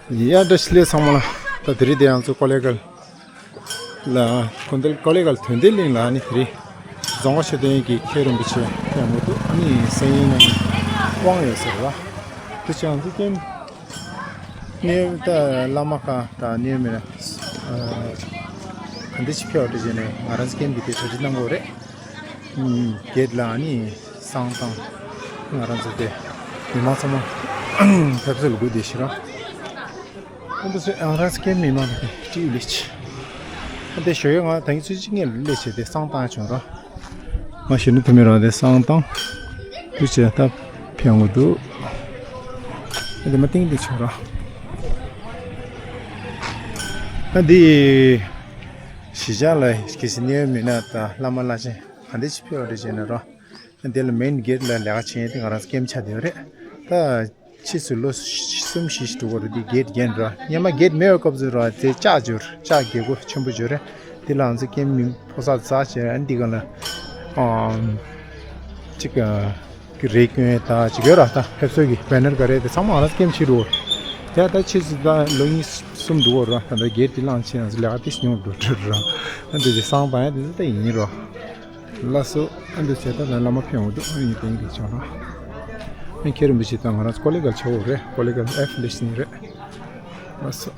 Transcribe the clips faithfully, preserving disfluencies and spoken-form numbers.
ཡ། བཀྲ་ཤིས་བདེ་ལེགས་ཚང་མ་ལ། ད་དེ་རིང་དེ་ང་ཚོ་ཀོ་ལེ་གལ་ལ། ཀོ་ལེ་གལ་དོན་ལྡན་གླིང་ལ་ཨ་ནི་དེ་རིང་རྫོང་དཀར་མཆོད་རྟེན་གྱི་མཁན་རིན་པོ་ཆེ་ཕེབས་ཡོང་གི་འདུག་ཨ་ནི་གསན་ཡིན་ན་དབང་ཡོད་ཟེར་བ། དེ་བྱས་ང་ཚོ་ཀེམ་གནས་ད་བླ་མ་ཁག་དང་གནས་མི་ལ་ག་འདྲ་ཅིག་ཕེབས་པ་འདྲ་བྱས་ནས་ང་རང་ཚོ་ཀེམ་གྱི་དེ་གྲ་སྒྲིག་གནང་དགོས་རེད། གེད་ལ་ནི་བསང་བཏང་། ང་རང་ཚོ་དེ་མི་མང་ཚང་མ་ཕེབས་བསུ་ལ་སྒུག་བསྡད་ཤག་ར། ཨ་འདི་ཚོ་ང་རང་ཚོ་ཀེམ་མི་མང་ལ་དེ་སྤྲེའུ་ལས་ཆེ། ཨ་དེ་ཞོ་ཡོད། ང་ད་གིན་ཚོད་ཅིག་ངས་ལས་བྱས་ཏེ་བསང་བཏང་བྱུང་ར། ང་གཞོན་ནུ་དུ་མི་རང་དེ་བསང་བཏང་། དུ་བྱས་ད་ཕན་གི་འདུག་ཨ་དེ་མ་ཏིང་དེ་བྱུང་ར། ཨ་འདི་གཞིས་ཆགས་ལ་གལ་སྲིད་གནས་ཡོད་མིན་ན་ད་བླ་མ་བླ་ཆེན་ག་འདྲ་ཅིག་ཕེབས་པ་འདྲ་བྱས་ན་ར། འདི་ལ་མེན་གེད་ལ་ལས་ཀ་བྱེད་མཁན་དེ་ང་རང་ཚོ་ཀེམ་ཆགས་བསྡད་ཡོད་རེད། ད་ཕྱིས་སུ་ལོ་གསུམ་བཞི་ཞིག་འགྲོ་གི་རེད། འདི་གེད་རྒྱན་ར། སྔོན་མ་གེད་མེད་པའི་སྐབས་སུ་ར་དེ་ལྕགས་འབྱོར། ལྕགས་རྒྱལ་སྒོ་ཆེན་པོ་འབྱོར་རེད། འདི་ལ་ང་ཚོ་ཀེམ་མི་ཕོ་གསར་འཛེགས་བྱས་ར། འདི་ག་ལ་ཨམ་ཅིག་གི་རེ་སྐྱོན་དང་ཅིག་ཡོད་ར། ད་ཕེབས་བསུ་གི་བེ་ནར་ག་རེ་དེ་ཚང་མ་ང་རང་ཚོ་ཀེམ་ཕྱིར་འགྲོ་གི་རེད། དེ་ད་ཕྱིས་སུ་ད་ལོ་གཉིས་གསུམ་འགྲོ་གི་རེད། ད་ལྟ་གེད་འདི་བླངས་བྱས་ང་ཚོ་ལས་ཀ་དེ་ཉུང་འགྲོ་འགྲོ་ར། ད་འདི་བསང་བཏང་ཡ་དེ་ཚོ་ད་ཡིན་ར། ལགས་སོ། ཨ་འདི་བྱས་ད་ལ་བླ་མ་ཕེབས་འོང་འདུག་ཨ་ཡིན་ཏེང་གི་བྱུང་ར། ཨ་མཁན་རིན་པོ་ཆེ་དང་ང་རང་ཚོ་ཀོ་ལེ་གལ་ཆེ་བོ་རེད། ཀོ་ལེ་གལ་ཨེཕ་ལེ་ཤི་ནི་རེད། ལགས་སོ།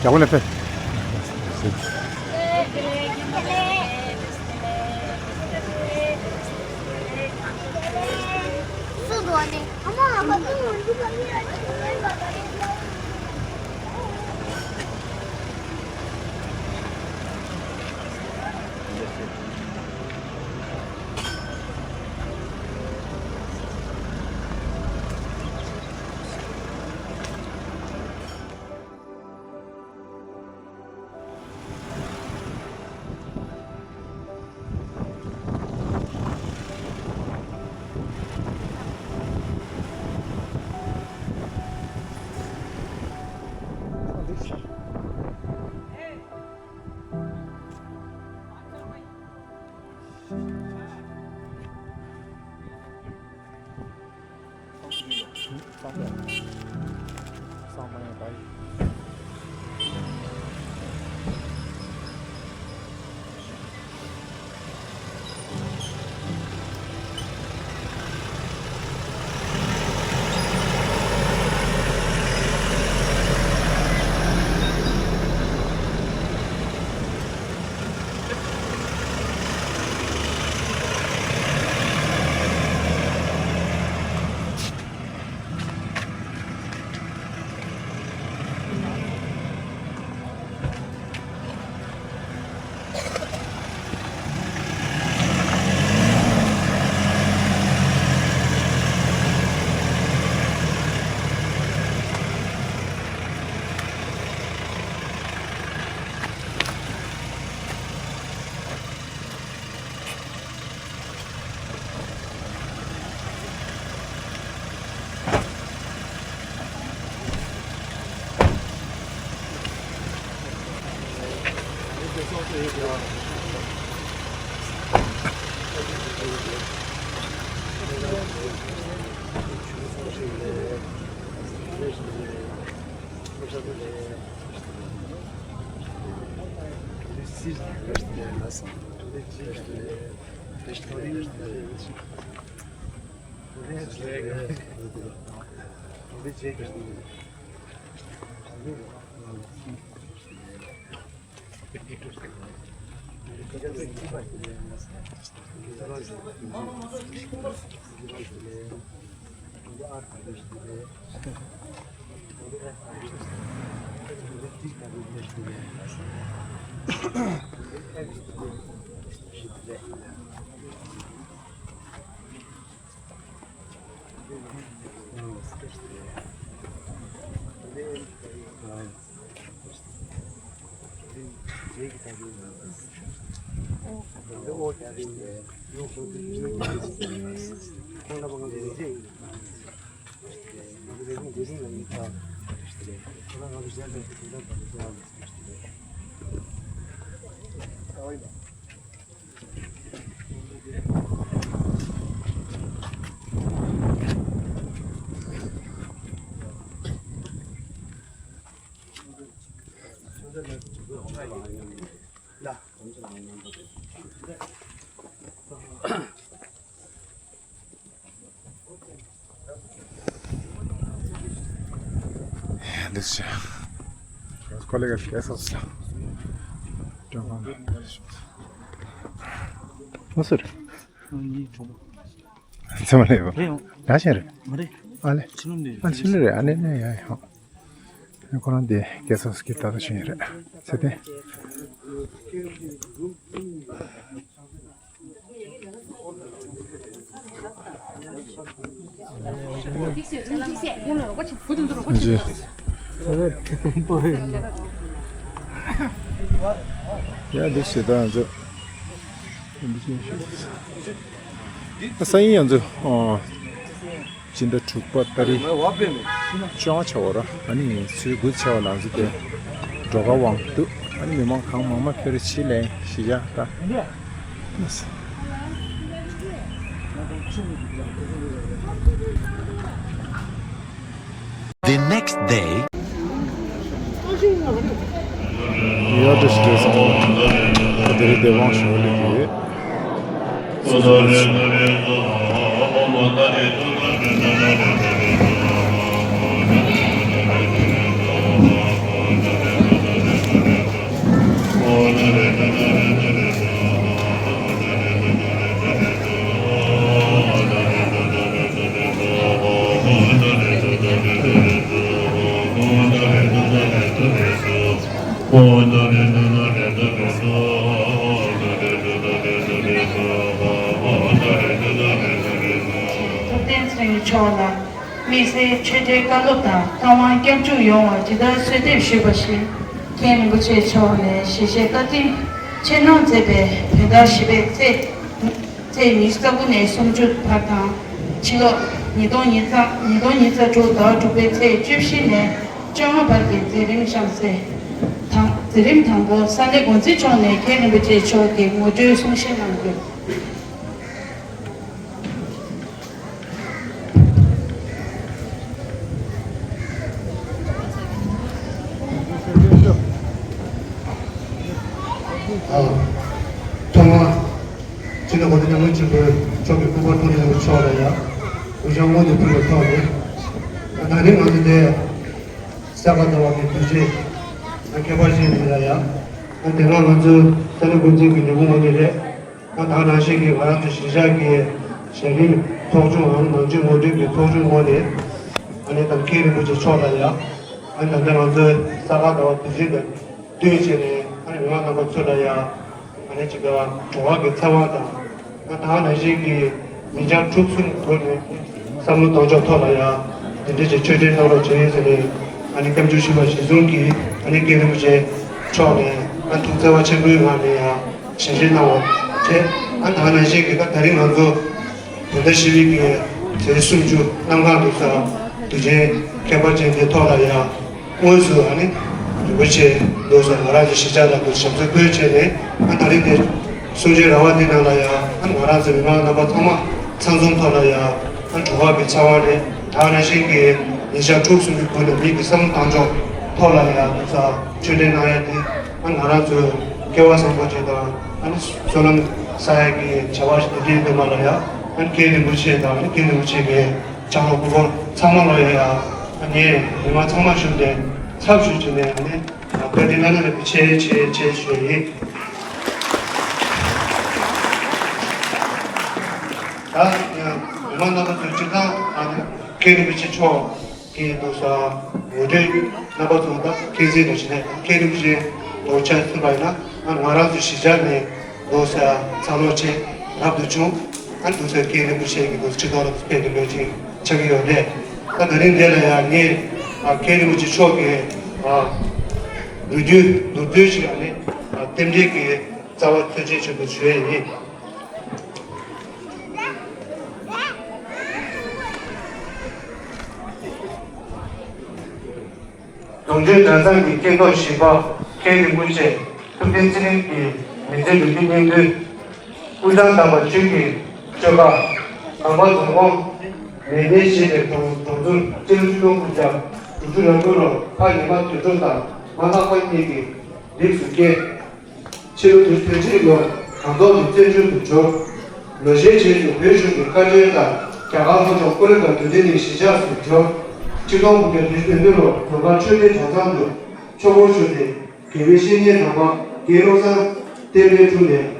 ཡག་པོ་ལ་ཕེབས། འདི་ཕྱི་ཁོ་ལེ་ག་ཤེས་སོ་སོ། ཀྲང་ཧྥང་མ་ཟེར། ཚེ་མ་ལེ་ཡོ། ད་ཤེས་རེད། མ་རེད། ཨ་ལེ། ཕྱི་ལོགས་ནས། ཨ་ཕྱི་ལོགས་རེད། ཨ་ལེ་ནས་ཡ་ཡ། ཁོ་རང་དེ་གེ་སོ་སྐྱིད་ད་ད་ཤེས་རེད། ཚེ་དེ། ཡ་འདི་ཞེ་དྲག་ཚོ། ས་ཡིན་ཡང་ཚོ། སྤྱི་ཟླ་དྲུག་པ་ཏ་རིག་བཅོ་ལྔ་ཆ་བ་ར། ཨ་ནི་ཚུལ་དགུ་ཆ་བ་ལ་ཚོ་དེ་འགྲོ་ཁ་དབང་འདུག་ཨ་ནི་མི་མང་གང་མང་མ་ཕེ་རི་ཕྱི་ལན་ཞི་ཡ་ད། The next day. ཡ་དྲི་ཞིག་རེད་སོང་། དེ་རིང་བདེ་དབང་ཞོར་ལས་ཀྱི། ཐུབ་བསྟན་ཚེ་རིང་མཆོག་ལ་དམིགས་བསལ་ཆོས་འབྲེལ་བཀའ་སློབ་དང་བཀའ་དབང་སྐྱབས་འཇུག་ཡོང་བར་ཇི་ལྟར་གསོལ་འདེབས་ཞུས་པ་བཞིན། མཁན་རིན་པོ་ཆེ་མཆོག་ནས་ཞལ་བཞེས་བཀའ་དྲིན་ཆེ་གནང་མཛད་པའི་བོད་ཟླ་བཞི་པའི་ཚེས་ཚེས་ཉི་ཤུ་རྩ་དགུ་ནས་སུམ་ཅུ་བར་དང་། ཕྱི་ལོ་ཉིས་སྟོང་ཉི་ཤུ་རྩ་ཉིས་སྟོང་ཉི་ཤུ་རྩ་དྲུག་ཟླ་བ་དྲུག་པའི་ཚེས་བཅུ་བཞི་ནས་བཅོ་ལྔ་བར་གྱི་མཛད་རིམ་གཤམ་གསལ་དང་། མཛད་རིམ་དང་པོ་ས་གནས་འགོ་འཛིན་མཆོག་ནས་མཁན་རིན་པོ་ཆེ་མཆོག་གི་ངོ་སྤྲོད་གསུང་བཤད་གནང་རྒྱུ། ཐོག་མར་སྤྱི་ནོར་གོང་ས་སྐྱབས་མགོན་ཆེན་པོ་མཆོག་གི་སྐུ་པར་ཐོག་ནས་མཆོག་ལ་ཡང་གུས་ཕྱག་སྔོན་དུ་ཕུལ་བའི་ཐོག་ནས། ད་རིང་ང་ཚོ་འདིར་ས་ག་ཟླ་བ་གི་དུས་ཆེན་ཁྱད་པར་ཅན་འདི་ལ་ཡང་དེ་སྔ་ང་ཚོའི་ས་གནས་འགོ་འཛིན་གྱི་ལས་ཁུངས་ངོས་ནས་རེད། ད་ད་ནང་བཞིན་གྱི་ང་རང་ཚོ་གཞིས་ཆགས་ཀྱི་གཞི་རིམ་ཚོགས་ཆུང་ནང་ནང་ཆོས་ངོ་སྤྲོད་ཀྱི་ཚོགས་ཆུང་ངོས་ནས་ཨ་ནི་ད་མཁན་རིན་པོ་ཆེ་མཆོག་ལ་ཡང་ཨ་ནི་ད་ལྟ་ང་ཚོའི་ས་ག་ཟླ་བ་དུས་ཆེན་དང་བསྟུན་བྱས་ནས་ཨ་ནི་མི་མང་རྣམ་པ་ཚོ་ལ་ཡང་ཨ་ནི་ཅིག་ག་བྲོ་བ་གི་ཚ་བ་དང་ད་ད་ནང་བཞིན་གྱི་ཉིན་ཞག་དྲུག་གསུམ་གྱི་སྒོ་ནས་བསམ་བློ་གཏོང་ཕྱོགས་ཐོག་ལ་ཡང་དེ་འདྲ་ཅིག་ཆོས་འབྲེལ་གནང་རོགས་བྱེད་ཟེར་ནས་ཨ་ནི་སྐྱབས་འཇུག་ཞུས་པ་གཞིར་བཟུང་གིས་ཨ་ནི་མཁན་རིན་པོ་ཆེ་མཆོག་ནས་ཨ་ཐུགས་བརྩེ་བ་ཆེན་པོའི་ངང་ནས་ཡང་ཞལ་བཞེས་གནང་བ་བྱས། ཨ་ད་ནང་བཞིན་གྱི་ད་ད་རིང་ང་ཚོ་བོད་ཟླ་བཞི་པའི་གི་ཚེས་སུམ་ཅུ་གནམ་གང་དུ་ས་དུས་ཆེན་ཁྱད་པར་ཅན་དེ་ཐོག་ལ་ཡང་དངོས་སུ་ཨ་ནི་རིན་པོ་ཆེ་མདོ་སར་ང་རང་ཚོ་གཞིས་ཆགས་ལ་དུ་ཞབས་སོར་བཀོད་བྱས་ནས་ཨ་ད་རིང་དེ་གསུང་ཆོས་ར་བ་འདི་ནང་ལ་ཡང་ཨ་ང་རང་ཚོ་མི་མང་རྣམ་པ་ཚང་མ་ཚང་འཛོམས་ཐོག་ལ་ཡང་ཨ་བྲོ་བ་གི་ཚ་བ་རེད། ད་ནང་བཞིན་གྱི་ཉིན་ཞག་དྲུག་གསུམ་གྱི་སྒོ་ནས་མི་གི་བསམ་བློ་གཏོང་ཕྱོགས་ཐོག་ལ་ཡང་དུ་ས་ཆོས་འབྲེལ་གནང་ཡ་དེ། ཨ་ང་རང་ཚོའི་སྐལ་བ་བཟང་པོ་ཅིག་དང་ཨ་ནི་བསོད་ནམས་བསགས་ཡས་ཀྱི་བྱ་བ་ཞིག་དེ་འདྲའི་འདུག་མ་ལ་ཡ། ཨ་ནི་མཁན་རིན་པོ་ཆེ་དང་ཨ་ནི་མཁན་རིན་པོ་ཆེ་གི་ཕྱག་རོགས་སྐུ་གོང་ཚང་མ་ལ་ཡ་ཡ། ཨ་ནི་མི་མང་ཚང་མ་ཞུགས་ཏེ་ཚབ་ཞུས་བྱས་ནས་ཨ་ནི་བཀའ་དྲིན་བླ་ན་མེད་པའི་ཆེ་ཆེ་ཆེ་ཞུ་ཡིན། ད་མི་མང་རྣམ་པ་ཚོས་སྤྱིར་བཏང་ཨ་ནི་མཁན་རིན་པོ་ཆེ་མཆོག་གི་དུ་ས་ངོ་སྤྲོད་རྣམ་པ་ཚོ་དང་མཁྱེན་གསལ་དུ་བྱས་ནས་མཁན་རིན་པོ་ཆེ་དུ་ཆ་མཚོན་པ་ཡིན་ན་ང་རང་ཚོ་གཞིས་ཆགས་ནས་དུ་ས་འཚར་ལོངས་བྱས་རབ་ཏུ་བྱུང་། ཨ་དུ་ས་མཁན་རིན་པོ་ཆེ་གི་དུ་ཁྲི་ཐོག་ལ་ཕེབས་ཏེ་ལོ་ཆེན་ཆགས་ཀྱི་ཡོད་རེད། ད་ད་རིང་འདི་ལ་ཡང་ངས་མཁན་རིན་པོ་ཆེ་མཆོག་གི་ལོ་རྒྱུས་མདོར་བསྡུས་ཤིག་ཨ་ནི་རྟེན་འབྲེལ་གྱི་རྩ་བ་མཚོན་བྱེད་ཆེད་དུ་ཞུ་ཡས་ཡིན། གདུང་བརྒྱུད་གྲྭ་ཚང་གི་སྐྱེས་ཐོག་བཞི་པ་མཁན་རིན་པོ་ཆེ་ཐུབ་བསྟན་ཚེ་རིང་གི་མི་ཚེའི་ལོ་རྒྱུས་སྙིང་བསྡུས། སྐུ་ཕྲེང་དམ་པ་ཆོས་ཀྱི་ཆོལ་ཁ་དམ་པ་རྫོང་ཁོངས་ནས་གནས་བཞེས་པའི་གྲོང་གྲོང་ཚོར་སྤྱི་ལོ་ཆིག་སྟོང་དགུ་བརྒྱ་དྲུག་ཅུ་རེ་དགུ་ལོར་ཕ་ཉི་མ་དོན་གྲུབ་དང་མ་ལྷག་པ་གཉིས་ཀྱིས་ རིགས་སུ་སྐྱེས། ཕྱི་ལོ་དུ་དོན་ཁྲིད་ལོ་གང་ཐོག་ཏུ་བཙན་བྱོལ་དུ་འབྱོར། ལོ་ཤས་རྗེས་སུ་བོད་གཞུང་གི་བཀའ་དྲིན་དང་རྒྱ་གར་ལྷོ་ཕྱོགས་ཀོ་ལི་གྷལ་དུ་ལྡི་ལི་གཞིས་ཆགས་སུ་འབྱོར། ཆིག་སྟོང་དགུ་བརྒྱ་བདུན་ཅུ་དོན་བདུན་ལོར་བོད་ཁ་ཆོས་སྡེ་གྲྭ་ཚང་དུ་ཆོས་སྒོར་ཞུགས་ཏེ་དགེ་བའི་བཤེས་གཉེན་དམ་པ་རྒན་བློ་བཟང་བསྟན་འཕེལ་དྲུང་ནས།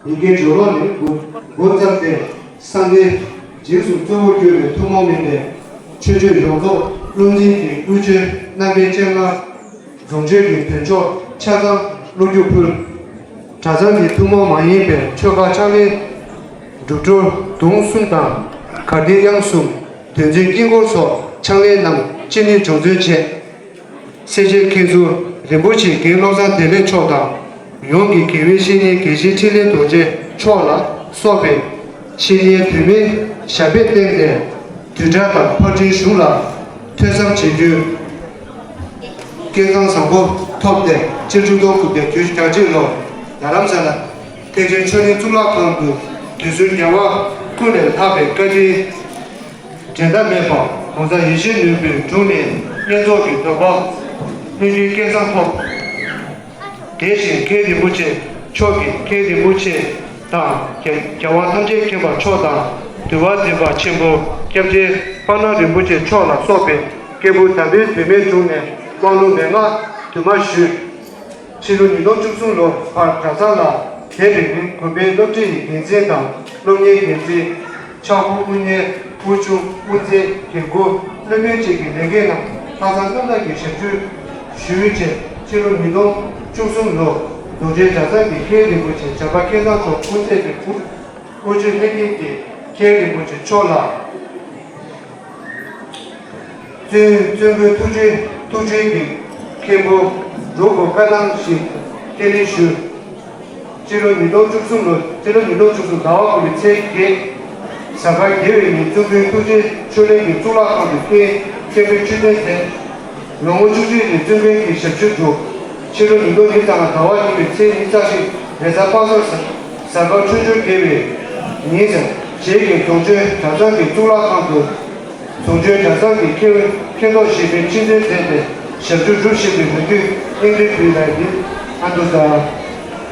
ཡི་གེ་སྦྱོར་ཀློག་ནས་འགོ་འགོ་བརྩམས་ཏེ། སངས་རྒྱས་རྗེས་སུ་གཙོ་བོར་གྱུར་པའི་ཐུན་མོང་མིན་པའི་ཆོས་སྤྱོད་ཡོངས་རྫོགས་བློ་འཛིན་གྱི་དབུ་ཆོས་རྣམ་པའི་སྤྱན་སྔར། རྫོང་ཆོས་ཀྱི་དོན་ཕྱོགས་ཆ་ཚང་བློ་རྒྱུགས་ཕུལ། གྲྭ་ཚང་གི་ཐུན་མོང་མ་ཡིན་པའི་ཆོས་བཀའ་ཕྱག་ལེན། སྒྲུབ་སྦྱོར་གདུང་གསུམ་དང་། གར་ཏེ་དབྱངས་གསུམ། དོན་ཚན་དཀྱིལ་འཁོར་སོགས་ཕྱག་ལེན་རྣམས་ཅི་ནུས་འབྱོར་འཚོལ་བྱས། སེར་བྱེས་མཁན་ཟུར་རིན་པོ་ཆེ་རྒན་བློ་བཟང་བདེ་ལེགས་མཆོག་དང་། ཡོངས་ཀྱི་དགེ་བའི་བཤེས་གཉེན་དགེ་བཤེས་འཕྲིན་ལས་རྡོ་རྗེ་མཆོག་ལ་སོགས་པའི་བཤེས་གཉེན་དུ་མའི་ཞབས་པད་བརྟན་ཏེ། བདུན་ཕྲག་དང་ཕར་འགྲེལ་གཞུང་ལ་ཐོས་བསམ་བྱེད་རྒྱུའི་སྐལ་བཟང་བཟང་པོ་ཐོབ་སྟེ། སྤྱི་ལོ་ཆིག་སྟོང་དགུ་བརྒྱ་བརྒྱད་ཅུ་གྱ་གཅིག་ལོར་རྡ་རམ་ས་ལ་ཐེག་ཆེན་ཆོས་གླིང་གཙུག་ལག་ཁང་དུ་དུས་ཚོད་རྒྱལ་བ་ཀུན་ལས་ལྷག་པའི་བཀའ་དྲིན། འགྲན་ཟླ་མེད་པ་གོང་ས་ཡིད་བཞིན་ནོར་བུའི་དྲུང་ནས་བསྙེན་རྫོགས་ཀྱི་སྡོམ་པ་ཕུལ་རྒྱུའི་སྐལ་བཟང་ཐོབ། དེ་བཞིན་མཁན་རིན་པོ་ཆེ་མཆོག་གིས་མཁན་རིན་པོ་ཆེ་དང་རྒྱལ་རྒྱལ་བ་ཐམས་ཅད་མཁྱེན་པ་མཆོག་དང་། འདུལ་བ་འཛིན་པ་ཆེན་པོ་སྐྱབས་རྗེ་པདྨ་རིན་པོ་ཆེ་མཆོག་ལ་སོགས་པའི་སྐྱེས་བུ་དམ་པའི་བུད་མེད་དྲུང་ནས་དབང་ལུང་མན་ངག་དུ་མ་ཞུས། ཕྱི་ལོ་ཉིས་སྟོང་བཅུ་གསུམ་ལོར་ཕར་གྲྭ་ཚང་ལ་དད་པའི་དགོན་པའི་སློབ་གྲྭའི་འགན་འཛིན་དང་སློབ་གཉེར་འགན་འཛིན། ཕྱག་སྐོར་དབུ་བརྙེས། དབུ་ཆུང་། དབུ་མཛད། དགེ་བསྐོས། སློབ་དཔོན་བཅས་ཀྱི་ལས་འགན་རྣམས་ལྷག་བསམ་རྣམ་དག་གིས་ཞབས་ཞུ་ཞུས་རྗེས། ཕྱི་ལོ་ཉིས་སྟོང་བཅུ་གསུམ་ལོར་རྡོ་རྗེ་གྲྭ་ཚང་གི་མཁན་རིན་པོ་ཆེ་བྱམས་པ་མཁས་བཟང་མཆོག་སྐུ་ཚེ་གི་དབུ་དབུ་ཆོས་ལྷན་རྒྱས་ཀྱིས་མཁན་རིན་པོ་ཆེ་མཆོག་ལ། བཙུན་བཙུན་མོའི་ཐུགས་རྗེ་ཐུགས་རྗེ་གི་མཁན་པོ་འགྲོ་དགོས་བཀའ་གནང་ཞིང་བརྟན་ལེགས་ཞུ། སྤྱི་ལོ་ཉིས་སྟོང་བཅུ་གསུམ་ལོ། སྤྱི་ལོ་ཉིས་སྟོང་བཅུ་གསུམ་ཟླ་བ་དགུ་པའི་ཚེས་བརྒྱད། གཟའ་སྐར་རྒྱལ་བའི་ཉིན་བཙུན་མོའི་ཐུགས་རྗེ་ཆོས་གླིང་གི་གཙུག་ལག་ཁང་དུ་མཁན་མཁན་པོའི་ཆོས་སྟོན་མཛད། ལོ་ངོ་བཅུ་གཅིག་གི་བཙུན་མོའི་གི་ཞབས་ཞུ་གྲུབ། ཕྱི་ལོ་ཉིས་སྟོང་ཉེར་ལྔ་ཟླ་བ་གཉིས་པའི་ཚེས་ཉི་ཤུ་རྩ་བཞི་རེས་གཟའ་པ་སངས་གཟའ་སྐར་ཆུ་འབྱུང་རྒྱལ་བའི་ཉིན་ཟེར། རྗེས་ཀྱི་རྫོང་ཆོས་གྲྭ་ཚང་གི་གཙུག་ལག་ཁང་དུ། རྫོང་ཆོས་གྲྭ་ཚང་གི་མཁན་མཁན་ཐོག་བཞེས་པའི་ཆེད་འཛིན་མཛད་དེ་ཞབས་ཞུ་སྒྲུབ་བཞིན་པའི་ལོ་རྒྱུས་སྙིང་བསྡུས་ཕུལ་བའི་འདི་ཨ་འདུག་ས།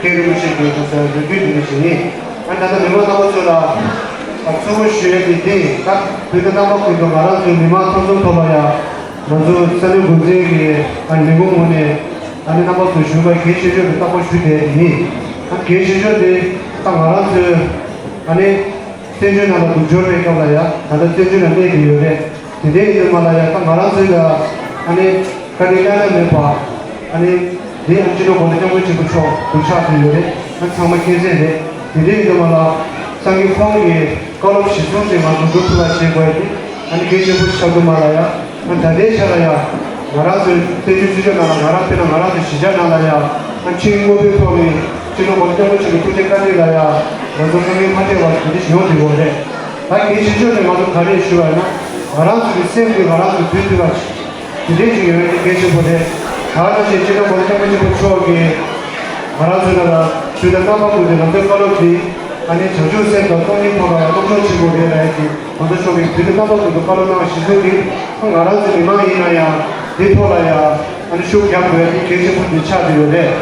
མཁན་རིན་པོ་ཆེ་གི་འདུག་ས་ལོ་རྒྱུས་འདི་འདྲ་ཞིག་ཡིན། ཨ་ད་ལྟ་མི་མང་རྣམ་པ་ཚོ་ལ་ཨ་ཚུར་ཞུ་ཡས་དེ་འདི་ད་བོད་དུ་རྣམ་པ་ཀུན་ཏུ་ང་རང་ཚོའི་མི་མང་ཐུགས་འཛོམས་ཐོག་ལ་ཡ་ང་ཚོ་ས་གནས་འགོ་འཛིན་གྱི་ཨ་ལས་ཁུངས་ངོས་ནས་ཨ་ནི་རྣམ་པ་ཚོ་ཞུ་བ་གལ་ཆེ་ཤོས་དེ་རྟག་པར་ཞུ་བསྡད་ཡིན། ཨ་གལ་ཆེ་ཤོས་དེ་ད་ང་རང་ཚོའི་ཨ་ནི། བཙན་བྱོལ་ནང་ལ་སྡུག་སྦྱོར་བའི་སྐབས་ལ་ཡང་ད་ལྟ་བཙན་བྱོལ་ལ་གནས་ཀྱི་ཡོད་རེད། དེ་འདྲའི་ཡིན་དུས་མ་ལ་ཡང་ད་ང་རང་ཚོའི་ལ་ཨ་ནི་བཀའ་དྲིན་བླ་ན་མེད་པ་ཨ་ནི་འདི་ཨ་ནི་སྤྱི་ནོར་༸གོང་ས་༸སྐྱབས་མགོན་ཆེན་པོ་མཆོག་གུས་ཕྱག་དེ་ཡོད་རེད། ང་ཚང་མ་མཁྱེན་གསལ་རེད། དེ་འདྲའི་ཡིན་དུས་མ་ལ་སངས་རྒྱས་ཁོང་གི་བཀའ་སློབ་གཞིར་བཟུང་བྱས་ང་ཚོ་འགྲོ་ཐུབ་པ་བྱེད་དགོས་ཡ་དེ་ཨ་ནི་གལ་ཆེན་པོ་ཆགས་དུས་མ་ལ་ཡ། ང་ད་ལྟའི་ཆ་ལ་ཡ། ང་རང་ཚོའི་བཙན་བྱོལ་སྤྱི་ཚོགས་ནང་ལ་ང་རང་དཔེར་ན་ང་རང་ཚོའི་གཞིས་ཆགས་ནང་ལ་ཡ། ང་ཕྱིའི་དངོས་པོའི་ཐོག་ནས་སྤྱི་ནོར་༸གོང་ས་༸སྐྱབས་མགོན་ཆེན་པོའི་ཐུགས་རྗེ་བཀའ་དྲིན་ལ་ཡ། ང་ཚོ་དཀའ་ངལ་མ་འཕྲད་པར་དེ་འདྲ་ཞིག་ཡོང་ཐུབ་ཡོད་རེད། ད་གལ་ཆེ་ཤོས་དེ་ང་ཚོ་ག་རེ་ཞུ་བ་ཡིན་ན། ང་རང་ཚོ་གི་སེམས་ཀྱིས་ང་རང་ཚོ་འདུལ་ཐུབ་པ་དེ་འདྲའི་ཞིག་ཡོང་ཡ་དེ་གལ་ཆེན་པོ་རེད། ད་ནང་བཞིན་སྤྱི་ནོར་༸གོང་ས་༸སྐྱབས་མགོན་ཆེན་པོ་མཆོག་གིས་ང་རང་ཚོ་ལ་ལ་དུས་དང་རྣམ་པ་ཀུན་ཏུ་ང་ཚོའི་བཀའ་སློབ་དེ་ཨ་ནི་བྱང་ཆུབ་སེམས་དང་སྟོང་ཉིད་ཐོག་ལ་སློབ་སྦྱོང་ཆེན་པོ་རེད་ལབ་ཡ་དེ། ང་ཚོ་ཕྱོགས་ཀྱི་བོད་དུ་རྣམ་པ་ཀུན་ཏུ་བཀའ་སློབ་གནང་བ་གཞི་བཟུང་གིས་ང་རང་ཚོའི་མི་མང་ཡིན་ན་ཡང་འདི་ཐོག་ལ་ཡང་ཨ་ནི་ཤུགས་རྒྱབ་དགོས་ཡ་དེ་གལ་ཆེན་པོ་འདི་ཆགས་བསྡད་ཡོད་རེད།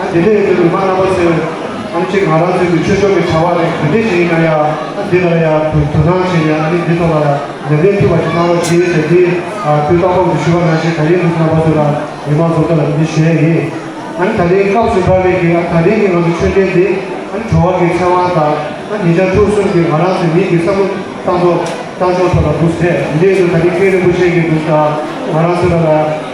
ཨ་དེ་འདྲ་ཡིན་དུས་མི་མང་རྣམ་པ་ཚོས་ཨ་ནི་གཅིག་ང་རང་ཚོའི་གི་ཆོས་ཕྱོགས་ཀྱི་གྲྭ་པ་རེད། ག་འདྲས་ཞིག་ཡིན་ན་ཡང་ཨ་འདི་ལ་ཡང་དུ་དོ་སྣང་བྱས་ནས་ཨ་ནི་འདི་ཐོག་ལ་ཡང་ལེགས་ལེགས་ཐུབ་པ་ཞིག་གནང་རོགས་ཞེས་ཟེར་ཏེ། ཨ་དུས་རྟག་པར་དུ་ཞུ་བ་ནང་བཞིན་ད་རིང་འདི་རྣམ་པ་ཚོ་ལ་མི་མང་ཚོ་ལ་འདི་ཞུ་ཡ་ཡིན། ཨ་ནི་ད་རིང་སྐབས་སུ་བབས་པའི་གི་ཨ་ད་རིང་གི་ང་ཚོ་ཆོས་འབྲེལ་འདི་ཨ་ནི་གྲོལ་བ་གི་ཚེ་དབང་དང་ཨ་ཉེ་ཆར་ཐུགས་གསུམ་གྱི་ང་རང་ཚོའི་མི་གི་བསམ་བློ་བཏང་ཕྱོགས་བཏང་ཕྱོགས་ཐོག་ལ་འདུག་ཟེར། འདི་ཡིན་དུས་ད་རིང་མཁན་རིན་པོ་ཆེ་གི་འདུག་ས་ང་རང་ཚོ་ལ་ལ་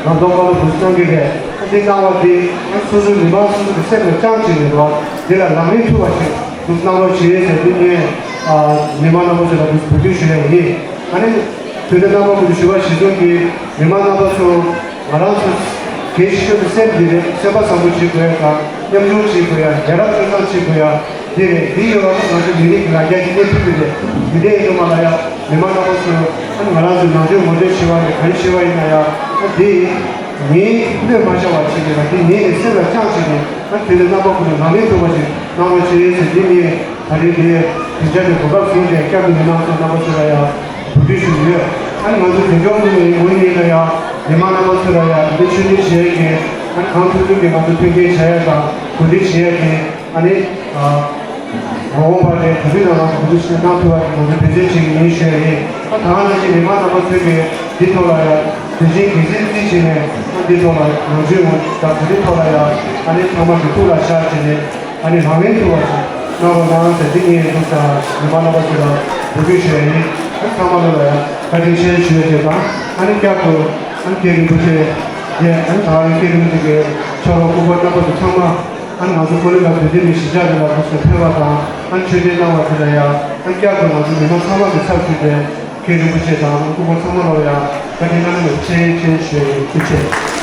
ལམ་སྟོན་བཀའ་སློབ་འདུག་གནང་གི་རེད། ཨ་འདི་གནང་བ་འདི་ཨ་སོ་སོའི་མི་མང་སོ་སོ་གི་སེམས་ལ་བཅངས་བྱས་ནས་འདུག་བ་འདི་ལ་ལམ་ལྷོང་ཐུབ་པ་ཞིག་འདུག་གནང་རོགས་བྱེད་ཟེར་འདི་ངས་ཨ་མི་མང་རྣམ་པ་ཚོ་ལ་འདུག་འབོད་སྐུལ་ཞུ་ཡ་ཡིན། ཨ་ནི། དུས་དང་རྣམ་པ་ཀུན་ཏུ་ཞུ་བ་གཞི་བཟུང་གིས་མི་མང་རྣམ་པ་ཚོ་ང་རང་ཚོ་གལ་ཆེ་ཤོས་དེ་སེམས་འདི་རེད། སེམས་པ་བཟང་པོ་བྱེད་དགོས་ཡ་དང་མཉམ་ཞུགས་བྱེད་དགོས་ཡ། ཡ་རབས་སྤྱོད་བཟང་བྱེད་དགོས་ཡ་འདི་རེད། འདི་ཡོད་པ་ང་ཚོ་མི་རིགས་ཀྱི་ལ་རྒྱ་ཞིག་གནས་ཐུབ་ཀྱི་རེད། འདི་འདྲ་ཡིན་དུས་མ་ལ་ཡ་མི་མང་རྣམ་པ་ཚོ་ཨ་ནི་ང་རང་ཚོའི་ནང་ཆོས་ངོ་སྤྲོད་བྱེད་པ་རེད། ག་རེ་བྱེད་པ་ཡིན་ན་ཡ་ཨ་འདི་ངས་བློས་མ་བྱ་བ་བྱེད་ཀྱི་རེད། འདི་ངས་ནི་སེམས་ལ་བཅངས་བྱེད་ཀྱི་ཨ་དུས་དང་རྣམ་པ་ཀུན་ཏུ་ལམ་ལྷོང་ཐུབ་པ་ཞིག་གནང་རོགས་བྱེད་ཟེར་འདི་ངས་ད་རེས་འདི་དུས་ཆ་འདི་གོ་སྐབས་བཟུང་སྟེ་བསྐྱར་དུ་མི་མང་ཚོ་རྣམ་པ་ཚོ་ལ་ཡ། འབོད་སྐུལ་ཞུ་གི་ཡོད། ཨ་ནི་ང་ཚོ་འཛིན་སྐྱོང་ནུས་པའི་ངོས་ནས་ལ་ཡང་མི་མང་རྣམ་པ་ཚོ་ལ་ཡང་འདི་ཆོས་འདི་བྱེད་ཀྱི་ གང་ཐུབ་ཐུབ་ཀྱིས་ང་ཚོ་མཐུན་རྐྱེན་བྱ་ཡ་དང་གོ་སྒྲིག་བྱེད་ཡ་དེ་ཨ་ནི། མ་འོངས་པར་ནས་ག་དུས་ནང་ལ་གོ་སྒྲིག་བྱེད་གནང་ཐུབ་པ་ཞིག་ང་ཚོས་འབད་བརྩོན་བྱེད་ཀྱི་ཡིན་ཞུ་ཡ་ཡིན། ད་ག་ནང་བཞིན་མི་མང་རྣམ་པ་ཚོས་ཀྱིས་འདི་ཐོག་ལ་ཡང་དེ་བཞིན་གལ་ཆེན་བརྩིས་བྱས་ནས་འདི་ཐོག་ལ་ནོར་འཁྲུལ་ངོ་དང་གོ་སྒྲིག་ཐོག་ལ་ཡང་ཨ་ནི་ཚང་མ་གི་ཐུགས་ལ་བཞག་བྱས་ནས་ཨ་ནི་རང་ལན་ཐུབ་པ་ཞིག་གནང་རོགས་གནང་ཟེར་འདི་ངས་འདུག་ས་མི་མང་རྣམ་པ་ཚོ་ལ་འབོད་སྐུལ་ཞུ་ཡ་ཡིན། ཨ་ནི་ཚང་མ་ལོ་ལ་ཡང་བཀའ་དྲིན་ཆེ་ཞུ་ཡ་བྱས་དང་ཨ་ནི་བསྐྱར་དུ་ཨ་ནི་མཁན་རིན་པོ་ཆེ་ཡས་ཨ་ནི་ད་རིང་མཁན་རིན་པོ་ཆེ་གི་ཕྱག་རོགས་སྐུ་པར་རྣམ་པ་ཚོ་ཚང་མ། ཨ་ནི་ང་ཚོ་ཀོ་ལི་ལ་བོད་དོན་གྱི་གཞིས་ཆགས་དེ་ལ་དུས་སུ་ཕེབས་པ་དང་ཨ་ནི་ཆོས་འབྲེལ་གནང་བ་དེ་ལ་ཡང་ཨ་ནི་བསྐྱར་དུ་ང་ཚོ་མི་མང་ཚང་མ་གི་ཚབ་ཞུས་ཏེ་མཁན་རིན་པོ་ཆེ་དང་སྐུ་ངོ་ཚང་མ་ལ་ཡང་བཀའ་དྲིན་བླ་མེད་ཆེ་ཆེ་ཞུ་ཡི་ཐུགས་རྗེ་ཆེ།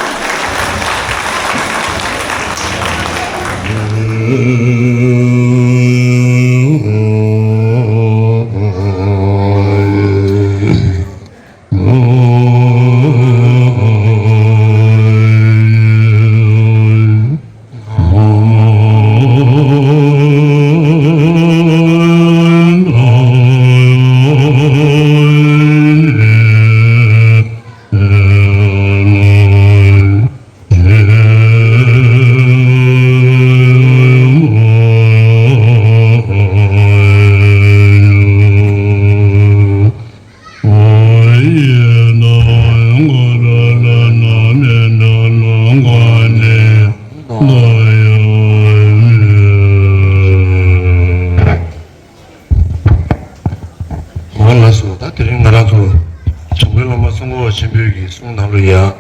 འོ་ལགས་སོ། ད་དེ་རིང་ང་རང་ཚོ་འཇམ་མགོན་བླ་མ་ཙོང་ཁ་པ་ཆེན་པོའི་གི་གསུང་ནང་ལ་ཡང་།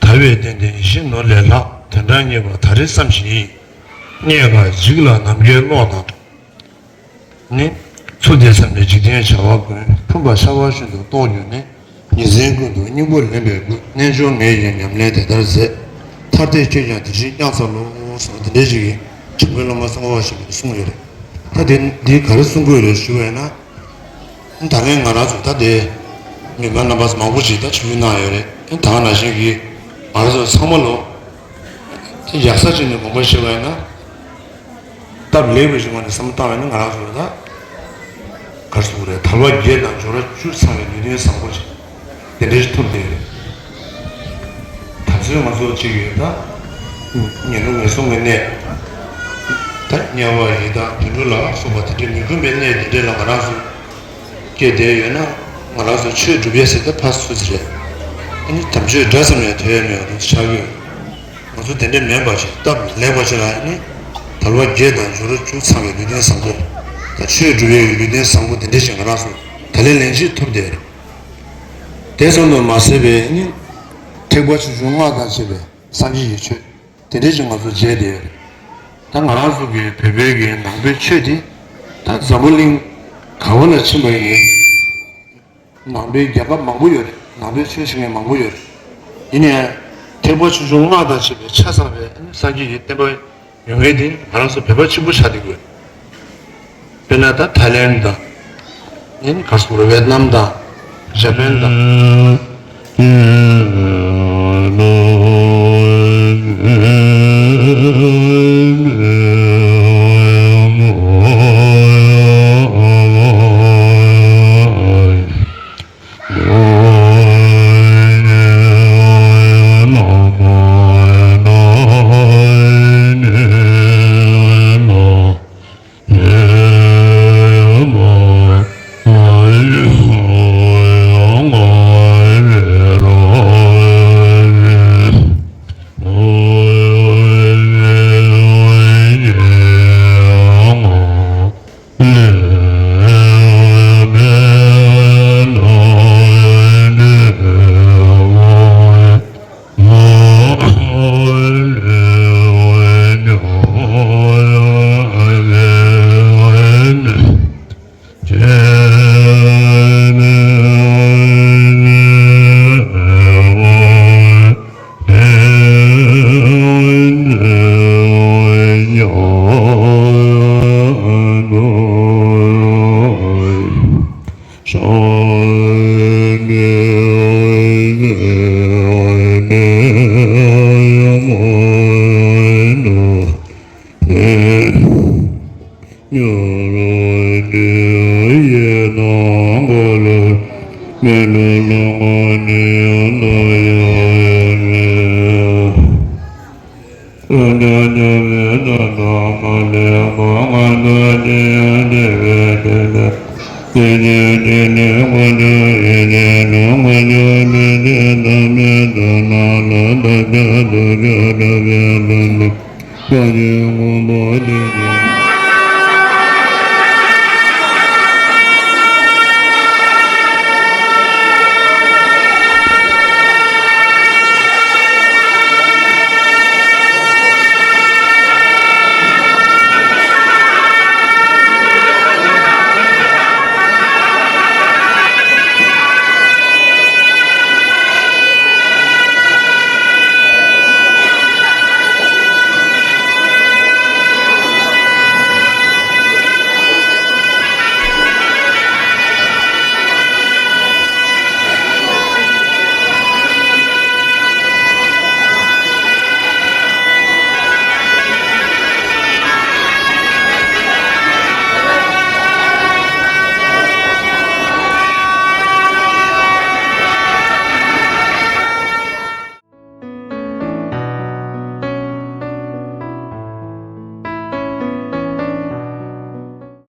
དལ་བའི་རྟེན་འདི་ཡིད་བཞིན་ནོར་ལས་ལྷག་དོན་དག་རྙེད་པ་ད་རེས་ཙམ་ཞིག་ཡིན། རྙེད་དཀའ་འཇིག་ལ་ནམ་མཁའི་གློག་དང་། ནི། ཚུར་འདས་མཚམས་ནས་འཇིག་རྟེན་བྱ་བ་ཀུན། ཕུང་པོ་ཤ་བ་བཞིན་དུ་རྟོགས་གྱུར་ནས། ཉིན་མཚན་ཀུན་ཏུ་སྙིང་པོ་ལེན་པའི་དགོས། རྣལ་འབྱོར་ངས་ཀྱང་ཉམས་ལེན་དེ་ལྟར་མཛད། ཐར་འདོད་ཁྱོད་ཀྱང་དེ་བཞིན་བསྐྱང་འཚལ་ལོ། གསུངས་དེ་འདྲའི་ཞིག་གིས་འཇམ་མགོན་བླ་མ་ཙོང་ཁ་པ་ཆེན་པོས་གསུངས་ཡོད་རེད། ད་དེ་འདི་ག་རེ་གསུང་གི་ཡོད་རེད་ཞུ་བས་ན། ད་ལན་ང་རང་ཚོ་ད་དེ་མི་མང་རྣམ་པ་མང་པོ་ཞིག་ད་ཆིབས་བསྒྱུར་གནང་ཡོད་རེད། ད་ག་ནང་བཞིན་གྱི་ང་རང་ཚོ་ཚང་མ་ལོ་དེ་ཡག་ས་ཅིག་ནས་དགོངས་པ་བཞེས་པ་ཡིན་ན། སྟབས་ལེགས་པའི་གཞུང་ནས་བསམ་བློ་བཏང་བས་ན་ང་རང་ཚོ་ལ་ད་ག་རེ་ཟེར་དགོས་རེད། དལ་བ་བརྒྱད་དང་འབྱོར་བ་བཅུ་ཚང་བའི་ལུས་རྟེན་བཟང་པོ་ཞིག་དེ་འདྲ་ཞིག་ཐོབ་བསྡད་ཡོད་རེད། ད་གཟོད་ང་ཚོ་གཅིག་ཡོད་ད། ངན་སློང་ངན་སོང་གི་གནས། ད་དམྱལ་བ་ཡི་དྭགས་དུད་འགྲོ་ལ་སོགས་པ་དེ་འདྲའི་མི་མཁོ་བའི་གནས་དེ་འདྲ་ལ་ང་རང་ཚོ་སྐྱེས་བསྡད་ཡོད་ན་ང་རང་ཚོ་ཆོས་སྒྲུབ་ཡས་ཟེར་ད་ཕར་ཚུར་ཟེར་རེད། ཨ་ནི་དམ་ཆོས་འདྲ་ཙམ་ཡང་ཐོས་ཡས་མེད་པ་དེ་ཆགས་ཀྱི་ཡོད། ང་ཚོ་དེ་འདྲ་མིན་པ་ཞིག་སྟབས་ལེགས་པ་ཞིག་ལ་ནི་དལ་བ་བརྒྱད་དང་འབྱོར་བ་བཅུ་ཚང་བའི་ལུས་རྟེན་བཟང་པོ། ད་ཆོས་སྒྲུབ་པའི་ལུས་རྟེན་བཟང་པོ་དེ་འདྲ་ཞིག་ང་རང་ཚོ་ད་ལན་ལན་གཅིག་ཐོབ་བསྡད་རེད། དེ་ཙམ་དུ་མ་ཟད་པའི་ནི་ཐེག་པ་ཆེ་ཆུང་སྔགས་དང་བཅས་པའི་སངས་རྒྱས་ཀྱི་ཆོས་དེ་འདྲ་ཞིག་ང་ཚོ་མཇལ་བསྡད་རེད། ད་ང་རང་ཚོ་གི་བོད་པའི་གི་ནང་པའི་ཆོས་དེ་ད་འཛམ་བུ་གླིང་ག་བ་ལ་ཕྱིན་པ་ཡིན། ནང་པའི་རྒྱལ་ཁབ་མང་པོ་ཡོད་རེད། ནང་པའི་ཆོས་ཤེས་མཁན་མང་པོ་ཡོད་རེད། ཡིན་ནའི་ཐེག་པ་ཆེ་ཆུང་སྔགས་དང་བཅས་པའི་ཆ་ཚང་བའི་སངས་རྒྱས་ཀྱི་བསྟན་པ་ཡོད་མཁན་དེ་ང་རང་ཚོ་བོད་པ་གཅིག་པུ་ཆགས་བསྡད་ཀྱི་ཡོད། དཔེར་ན་ད་ཐའི་ལེན་དང་། ཡིན་ག་སོང་རེད་ཝེད་ནམ་དང་། ཇ་པན་དང་།